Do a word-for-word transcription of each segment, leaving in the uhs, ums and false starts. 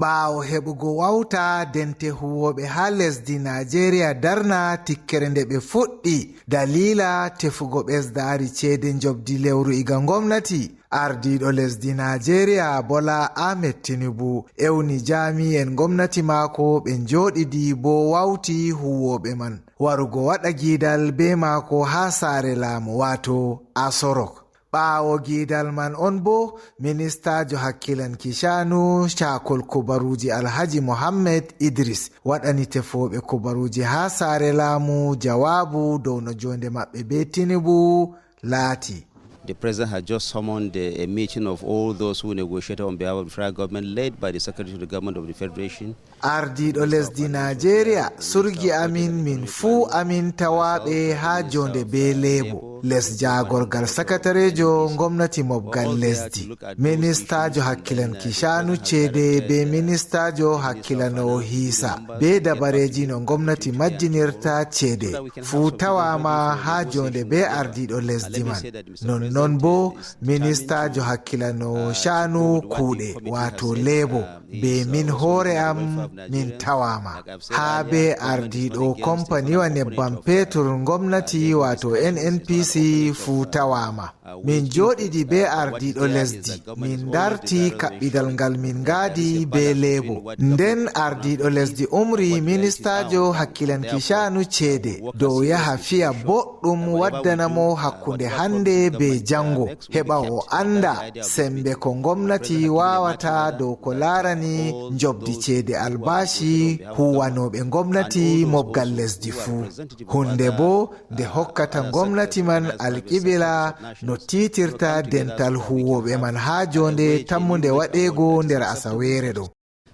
Ɓaawo heɓugo wawta, dente huwooɓe haa lesdi Naajeeriya darna tikkere nde ɓe fuɗɗi daliila tefugo ɓesdaari ceede njobdi lewru iga ngomnati. Ardiiɗo lesdi Naajeeriya Bola Ahmed Tinubu ewni jaami'en ngomnati maako ɓe njooɗidi boo wawti huwooɓe man warugo waɗa giidal bee maako haa saare laamu, waato Aso Rock. Ɓaawo giidal man on boo, ministaajo hakkilanki caanu caakol kubaruuji Alhaji Mohammed Idris waɗani tefooɓe kubaruuji haa saare laamu jawaabu dow no joonde maɓɓe bee Tinubu laati. The president has just summoned a, a meeting of all those who negotiated on behalf of the federal government, led by the secretary to the government of the federation. Ardiiɗo lesdi Naajeeriya surgi amin, min fuu amin tawaaɓe haa joonde bee leebo les jaagorgal sakatareejo ngomnati mobgal lesdi, ministaajo hakkilanki caanu ceede bee ministaajo hakkilanoowo hiisa bee dabareeji no ngomnati majjinirta ceede, fuu tawaama haa joonde bee ardiiɗo lesdi man. Nonnon boo, ministaajo hakkilanoowo caanu kuuɗe, waato leebo, bee min hoore am min tawaama. Haa bee ardiiɗo kompaniwa nebbam peetur ngomnati, waato N N P C, fuu tawaama. Min jooɗidi bee ardiiɗo lesdi, min ndarti kaɓɓidal ngal min ngaadi bee leebo. Nden ardiiɗo lesdi umri ministaajo hakkilanki caanu ceede dow yaha fiya boɗɗum waddana mo hakkunde hannde bee janngo, heɓa o annda sembe ko ngomnati waawata dow ko laarani njobdi ceede albaashi huuwanooɓe ngomnati mobgal lesdi fuu. Huunde boo nde hokkata ngomnati man alqibila no tiitirta dental huuwooɓe man haa joonde tammunde waɗeego nder asaweere ɗo.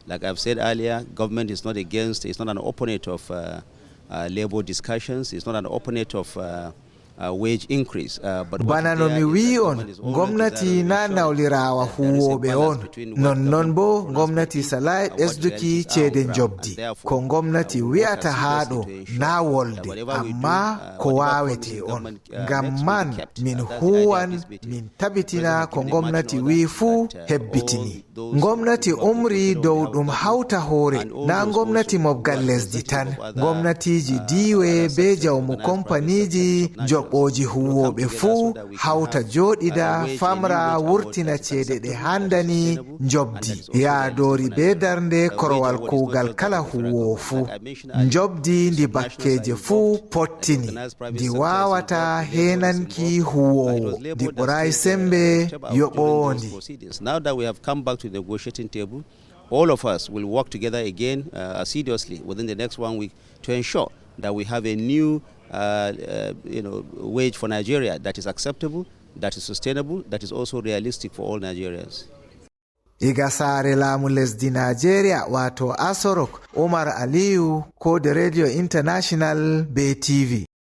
Like I've said earlier, government is not against, it's not an opponent of uh, uh, labor discussions, it's not an opponent of uh, uh, wage increase. Uh, but what Bana no they mi are is wi'i that on, government is ngomnati a na relation nawliraawa that there is a huuwooɓe balance on. Between what Nonnon government boo, wants to ngomnati pay salaayi and what ɓesduki realities are on ceede ground. Njobdi. And therefore, Ko ngomnati uh, we work wi'ata as a haa ɗo society to na ensure wolde, that whatever we do, amma uh, ko whatever waawete promises on. Government uh, Ngam makes will man, be kept. Min Uh, that's the idea huuwan, of this meeting, min tabitina marching ko order ngomnati that, wi'i uh, fuu all hebbitini. Ngomnati umri dow ɗum hawta hoore, naa ngomnati mobgal lesdi tan. Ngomnatiiji diiwe bee jawmu kompaniiji njoɓooji huuwooɓe fuu hawta jooɗida, famra, wurtina ceede ɗe handani njobdi, yaadoori bee darnde korowal kuugal kala huuwoowo fuu. Njobdi ndi bakkeeje fuu pottini, ndi waawata heenanki huuwoowo, ndi ɓuraay sembe yoɓoowo ndi. Now that we have come back to the negotiating table, all of us will work together again uh, assiduously within the next one week to ensure that we have a new uh, uh, you know, wage for Nigeria that is acceptable, that is sustainable, that is also realistic for all Nigerians. Iga saare laamu lesdi Naajeeriya, waato Aso Rock, Umar Aliyu, Koode Radio International bee T V.